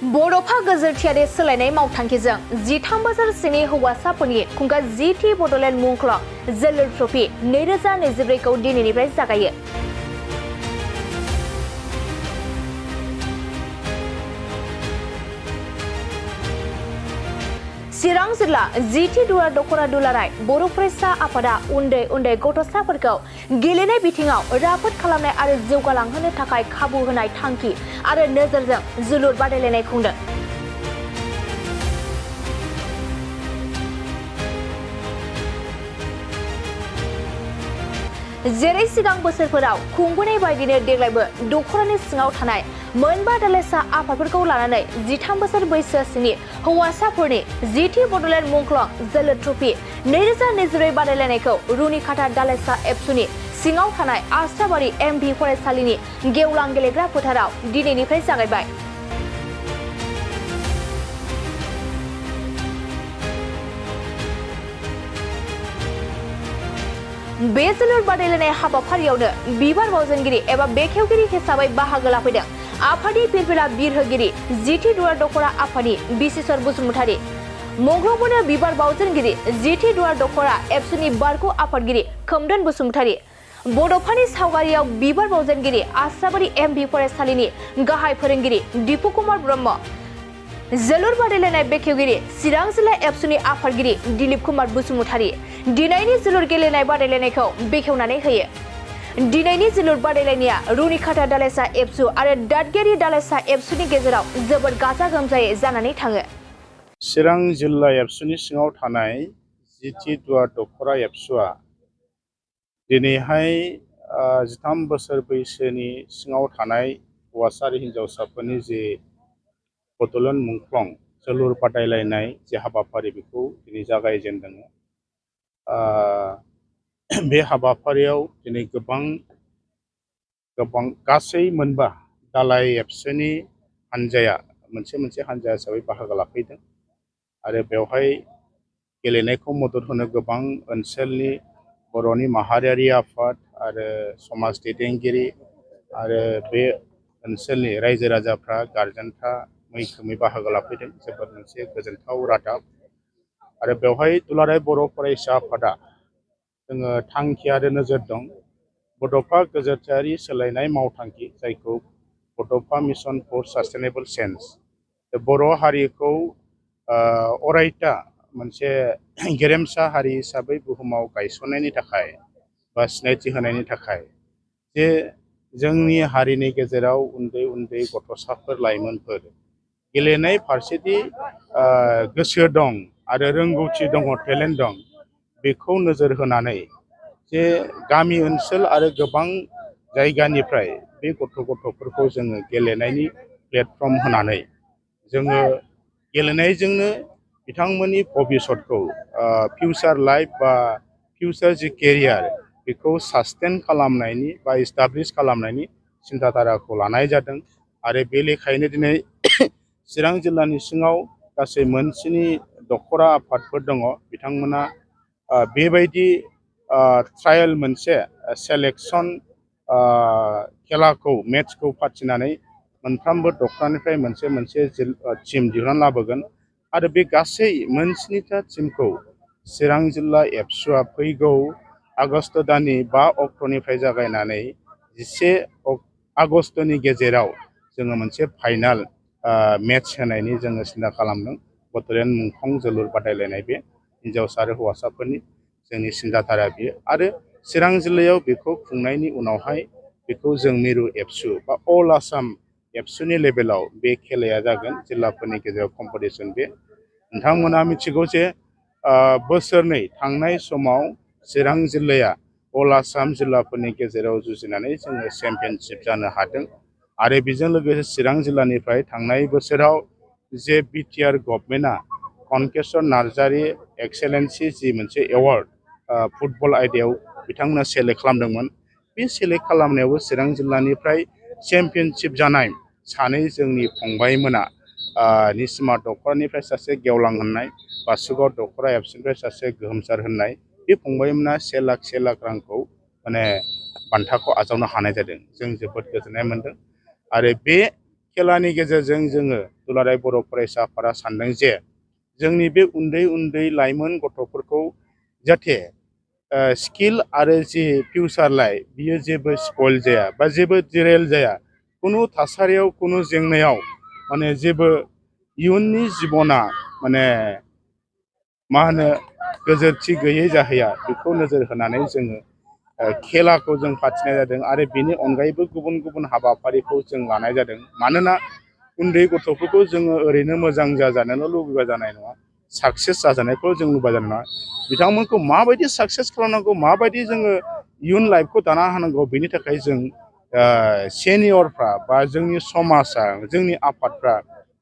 बड'फा गोजोरथियारि सोलायनाय मावथांखिजों 13 बोसोरसोनि हौवासाफोरनि खुंगा जीटी बड'लेण्ड मुंख्लं जोलुर ट्रफी 2024 खौ दिनैनिफ्राय जागायो। चिरां जिल्ला जीटी दुवार दख'रा दुलाराय बर' फरायसा आफादा उन्दै उन्दै गथ'साफोरखौ गेलेनाय बिथिङाव राफोद खालामनाय आरो जौगालांहोनो थाखाय खाबु होनाय थांखि आरो नोजोरजों जोलुर बादायलायनाय खुंदों। जेरै सिगां बोसोरफोराव खुंबोनाय बायदिनो देग्लायबो दख'रानि सिङाव थानाय मोनबा दालाइसा आफादफोरखौ लानानै 13 बोसोर बैसोसिनि हौवासाफोरनि जीटी बड'लेण्ड मुंख्लं जोलुर ट्रफी 2024 बादायलायनायखौ रुनिखाता दालाइसा एबसुनि सिङाव थानाय आस्राबारि एमभि फरायसालिनि गेवलां गेलेग्रा फोथाराव दिनैनिफ्राय जागायबाय। बे जोलुर बादायलायनाय हाबाफारियावनो बिबार बावजेनगिरि एबा बेखेवगिरि हिसाबै बाहागो लाफैदों आफादनि फिरफिला बिरहोगिरि जीटी दुवार दख'रा आफादनि बिसेसर बसुमतारी, मंख्लंबोनो बिबार बावजेनगिरि जीटी दुवार दख'रा एबसुनि बारग' आफादगिरि खोमदोन बसुमतारी, बड'फानि सावगारियाव बिबार बावजेनगिरि आस्राबारि एमभि फरायसालिनि गाहाय फोरोंगिरि दिपु कुमार ब्रह्म, जोलुर बादायलायनाय बेखेवगिरि चिरां जिल्ला एबसुनि आफादगिरि दिलीप कुमार बसुमतारी दिनैनि जोलुर गेलेनाय बादायलायनायखौ बेखेवनानै होयो। दिनैनि जोलुर बादायलायनाया रुनिखाता दालाइसा एबसु आरो दादगिरि दालाइसा एबसुनि गेजेराव जोबोद गाजा गोमजायै जानानै थाङो। चिरां जिल्ला एबसुनि सिङाव थानाय जीटी दुवार दख'रा एबसुआ दिनैहाय 13 बोसोर बैसोनि सिङाव थानाय हौवासा आरो हिन्जावसाफोरनि जे बड'लेण्ड मुंख्लं जोलुर बादायलायनाय जे हाबाफारि बेखौ दिनै जागायजेनदों। बे हाबाफारियाव दिनै गोबां गासै मोनबा दालाइ एबसुनि हान्जाया मोनसे हान्जा हिसाबै बाहागो लाफैदों आरो बेवहाय गेलेनायखौ मदद होनो गोबां ओनसोलनि बर'नि माहारियारि आफाद आरो समाज दैदेनगिरि आरो बे ओनसोलनि रायजो राजाफ्रा गारजेनफ्रा मैखोमै बाहागो लाफैदों। जोबोद मोनसे गोजोनथाव रादाब आरो बेवहाय दुलाराय बर' फरायसा आफादा जोङो थांखि आरो नोजोर दं बड'फा गोजोरथियारि सोलायनाय मावथांखि जायखौ बड'फा मिशन फर सास्टेनेबल चेन्ज बर' हारिखौ अरायथा मोनसे गेरेमसा हारि हिसाबै बुहुमाव गायसननायनि थाखाय बा सिनायथि होनायनि थाखाय जे जोंनि हारिनि गेजेराव उन्दै उन्दै गथ'साफोर लाइमोनफोर गेलेनाय फारसेदि गोसो दं आरो रोंगौथि दङ, टेलेन्ट दं, बेखौ नोजोर होनानै जे गामि ओनसोल आरो गोबां जायगानिफ्राय बे गथ'फोरखौ जोङो गेलेनायनि प्लेटफर्म होनानै जोङो गेलेनायजोंनो बिथांमोननि भबिसतखौ फिउचार लाइफ बा फिउचार जि केरियार बेखौ सास्टेन खालामनायनि बा इस्टाब्लिश खालामनायनि सिन्थाधाराखौ लानाय जादों आरो बे लेखायैनो दिनै चिरां जिल्लानि सिङाव गासै मोनस्नि दख'रा आफादफोर दङ। बिथांमोना बेबायदि ट्रायेल मोनसे सेलेक्सन खेलाखौ मेट्सखौ फाथिनानै मोनफ्रोमबो दख'रानिफ्राय मोनसे टिम दिहुननानै लाबोगोन आरो बे गासै मोनस्निथा टिमखौ चिरां जिल्ला एबसुआ फैगौ आगष्ट दाननि 5 अक्ट'निफ्राय जागायनानै 11 आगष्टनि गेजेराव जोङो मोनसे फाइनाल मेट्स होनायनि जोङो सिन्था खालामदों। बड'लेण्ड मुंख्लं जोलुर बादायलायनाय बे हिन्जावसा आरो हौवासाफोरनि जोंनि सिन्थाधारा बियो आरो चिरां जिल्लायाव बेखौ खुंनायनि उनावहाय बेखौ जों मिरु एबसु बा अल आसाम एबसुनि लेभेलाव बे खेलाया जागोन। जिल्लाफोरनि गेजेराव कम्पिटिसन बे नोंथांमोना मिथिगौ जे बोसोरनै थांनाय समाव चिरां जिल्लाया अल आसाम जिल्लाफोरनि गेजेराव जुजिनानै जोङो चेम्पियनशिप जानो हादों आरो बेजों लोगोसे चिरां जिल्लानिफ्राय थांनाय बोसोराव जे बिटिआर गभर्नमेन्टआ कनकेसर नार्जारि एक्सेलेन्सि जि मोनसे एवार्ड फुटबल आयदायाव बिथांमोना सेलेक्ट खालामदोंमोन। बे सेलेक्ट खालामनायावबो चिरां जिल्लानिफ्राय चेम्पियनशिप जानाय सानै जोंनि फंबायमोना निसिमा दख'रानिफ्राय सासे गेवलां होननाय, बासुगाव दख'रा एबसुनिफ्राय सासे गोहोमसार होननाय, बे फंबायमोना 1 लाख रांखौ माने बान्थाखौ आजावनो हानाय जादों। जों जोबोद गोजोननाय मोन्दों आरो बे खेलानि गेजेरजों जोङो दुलाराय बर' फरायसा आफादा सानदों जे जोंनि बे उन्दै उन्दै लाइमोन गथ'फोरखौ जाहाथे स्किल आरो जि फिउचार लाइफ बियो जेबो स्पइल जाया बा जेबो डिरेल जाया, कुनु थासारियाव कुनु जेंनायाव माने जेबो इयुननि जिबना माने मा होनो गोजोरथि गैयै जाहैया, बेखौ नोजोर होनानै जोङो खेलाखौ जों फाथिनाय जादों आरो बेनि अनगायैबो गुबुन गुबुन हाबाफारिखौ जों लानाय जादों। मानोना उन्दै गथ'फोरखौ जोङो ओरैनो मोजां जाजानोल' लुबैबा जानाय नङा, साक्सेस जाजानायखौ जों लुबैबा जानाय नङा। बिथांमोनखौ माबायदि साक्सेस खालामनांगौ, माबायदि जोङो इयुन लाइफखौ दाना होनांगौ, बेनि थाखाय जों सेनियरफ्रा बा जोंनि समाजा, जोंनि आफादफ्रा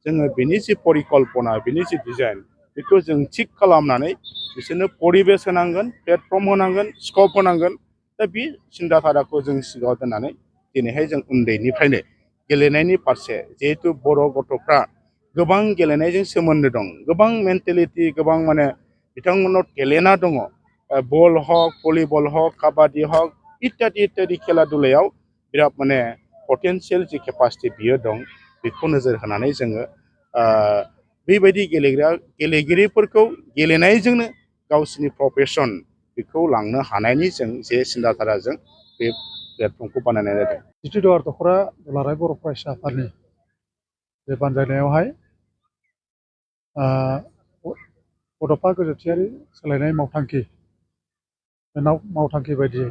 जोङो बिनि जि परिकल्पना, बिनि जि डिजाइन, बेखौ जों थिग खालामनानै बिसोरनो परिबेस होनांगोन, प्लेटफर्म होनांगोन, स्कप होनांगोन। दा बे सिन्था-धाराखौ जों सिगाङाव दोननानै दिनैहाय जों उन्दैनिफ्रायनो गेलेनायनि फारसे, जिहेथु बर' गथ'फ्रा गोबां गेलेनायजों सोमोन्दो दं, गोबां मेन्टेलिटि, गोबां माने बिथांमोनाव टेलेन्टआ दङ। बल हक, भलिबल हक, काबादि हक, इत्यादि इत्यादि खेला दुलायाव बिराद माने पटेनसियेल जि केपासिटि बियो दं, बेखौ नोजोर होनानै जोङो बेबायदि गेलेगिरिफोरखौ गेलेनायजोंनो गावसिनि प्रफेसन बेखौ लांनो हानायनि जों जे सिन्थाधाराजों बे प्लेटफर्मखौ बानायनाय जादों। जिथु दखरा दुलाराय बर' फरायसा आफादनि बे बानजायनायावहाय बड'फा गोजोनथियारि सोलायनाय मावथांखि, बे मावथांखि बायदियै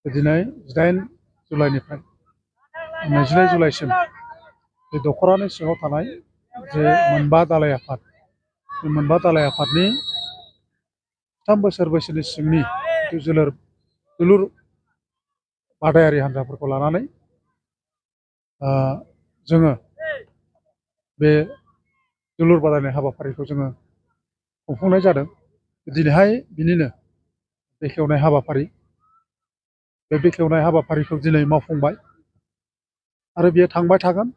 दिनै 8 जुलाइनिफ्राय 22 जुलाइसिम बे दखरानि सिङाव थानाय जे मोनबा दालाय आफाद, बे मोनबा दालाय आफादनि 3 बोसोर बैसोनि सिंनि जोलुर बादायारि हान्जाफोरखौ लानानै जोङो बे जोलुर बादायनाय हाबाफारिखौ जोङो खुंफुंनाय जादों। दिनैहाय बिनिनो बेखेवनाय हाबाफारि, बे बेखेवनाय हाबाफारिखौ दिनै मावफुंबाय आरो बेयो थांबाय थागोन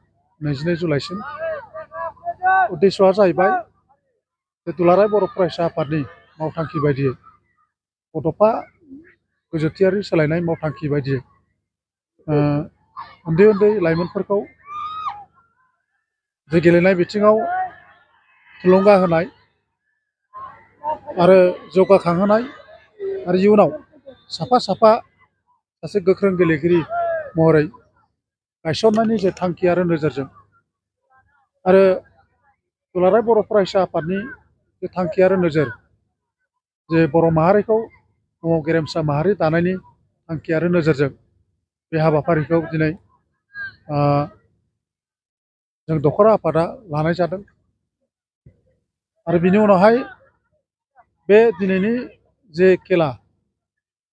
22 जुलाइसिम। उद्देश्यआ जाहैबाय बे दुलाराय बर' फरायसा आफादनि मावथांखि बायदियै, बड'फा गोजोनथियारि सोलायनाय मावथांखि बायदियै उन्दै उन्दै लाइमोनफोरखौ जे गेलेनाय बिथिङाव थुलुंगा होनाय आरो जौगाखांहोनाय आरो इयुनाव साफा सासे गोख्रों गेलेगिरि महरै गायसननायनि जे थांखि आरो नोजोरजों, आरो दुलाराय बर' फरायसा आफादनि जे थांखि आरो नोजोर, जे बर' माहारिखौ गेरेमसा माहारि दानायनि थांखि आरो नोजोरजों बे हाबाफारिखौ दिनै जों दखरा आफादा लानाय जादों। आरो बिनि उनावहाय बे दिनैनि जे खेला,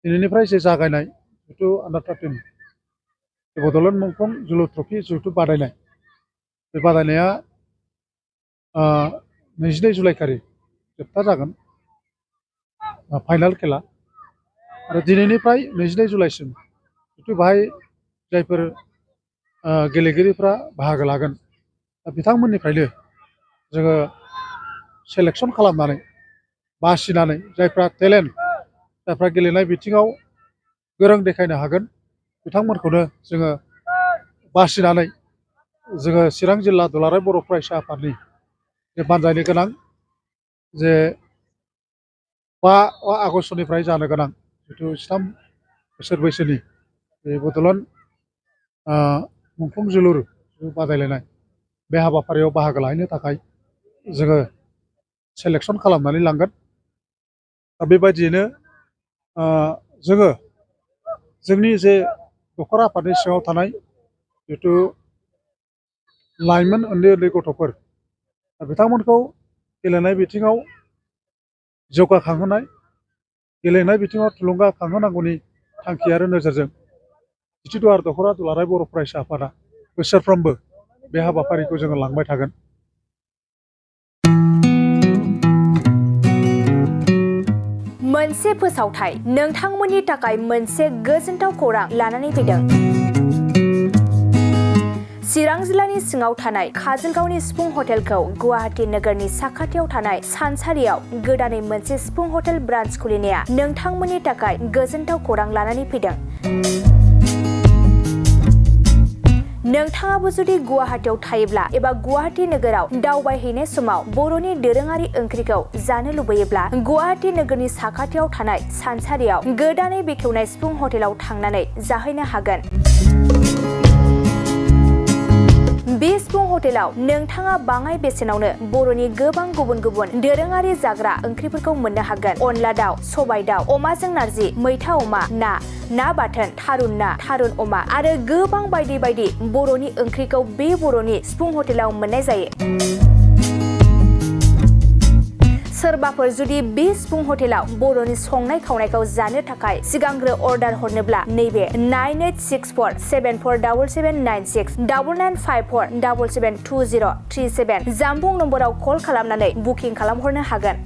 दिनैनिफ्राय जे जागायनाय जिथु आन्डार 13 बड'लेण्ड मुंख्लं जोलुर ट्रफि जिथु बादायनाय, बे बादायनाया 22 जुलाइखालि जोबथा जागोन, फाइनाल खेला। आरो दिनैनिफ्राय 22 जुलाइसिम जिथु बाहाय जायफोर गेलेगिरिफ्रा बाहागो लागोन, दा बिथांमोननिफ्रायनो जोङो सेलेक्सन खालामनानै, बासिनानै जायफ्रा टेलेन्ट, जायफ्रा गेलेनाय बिथिङाव गोरों देखायनो हागोन, बिथांमोनखौनो जोङो बासिनानै जोङो चिरां जिल्ला दुलाराय बर' फरायसा आफादनि जे बानजायनो गोनां जे 5 आगस्टनिफ्राय जानो गोनां जिथु 3 बोसोर बैसोनि बे बड'लेण्ड मुंख्लं जोलुर बादायलायनाय, बे हाबाफारियाव बाहागो लाहैनो थाखाय जोङो सेलेक्सन खालामनानै लांगोन। दा बेबायदियैनो जोङो जोंनि जे दखरा आफादनि सिङाव थानाय जिथु लाइमोन उन्दै उन्दै गथ'फोर, बिथांमोनखौ गेलेनाय बिथिङाव जौगाखांहोनाय, गेलेनाय बिथिङाव थुलुंगाखांहोनांगौनि थांखि आरो नोजोरजों जिथु दखरा दुलाराय बर' फरायसा आफादा बोसोरफ्रोमबो बे हाबाफारिखौ जोङो लांबाय थागोन। मोनसे फोसावथाय, नोंथांमोननि थाखाय मोनसे गोजोनथाव खौरां लानानै फैदों। चिरां जिल्लानि सिङाव थानाय काजलगावनि सिफुं हटेलखौ गुवाहाटी नोगोरनि साखाथियाव थानाय सानसारियाव गोदानै मोनसे सिफुं हटेल ब्रान्च खुलिनाया नोंथांमोननि थाखाय गोजोनथाव खौरां लानानै फैदों। नोंथाङाबो जुदि गुवाहाटीयाव थायोब्ला एबा गुवाहाटी नोगोराव दावबायहैनाय समाव बर'नि दोरोङारि ओंख्रिखौ जानो लुबैयोब्ला गुवाहाटी नोगोरनि साखाथियाव थानाय सानसारियाव गोदानै बेखेवनाय सिफुं हटेलाव थांनानै जाहैनो हागोन। बे सिफुं हटेलाव नोंथाङा बाङाय बेसेनावनो बर'नि गोबां गुबुन गुबुन दोरोङारि जाग्रा ओंख्रिफोरखौ मोननो हागोन। अनला दाउ, सबाय दाउ, अमाजों नारजि, मैथा अमा, ना बाथोन, थारुन ना, थारुन अमा आरो गोबां बायदि बायदि बर'नि ओंख्रिखौ बे बर'नि सिफुं हटेलाव मोननाय जायो। सोरबाफोर जुदि बे सिफुं हटेलाव बर'नि संनाय खावनायखौ जानो थाखाय सिगांग्रो अर्डार हरनोब्ला नैबे 9864747796 9954772037 जामबुं नम्बराव कल खालामनानै बुकिं खालामहरनो हागोन।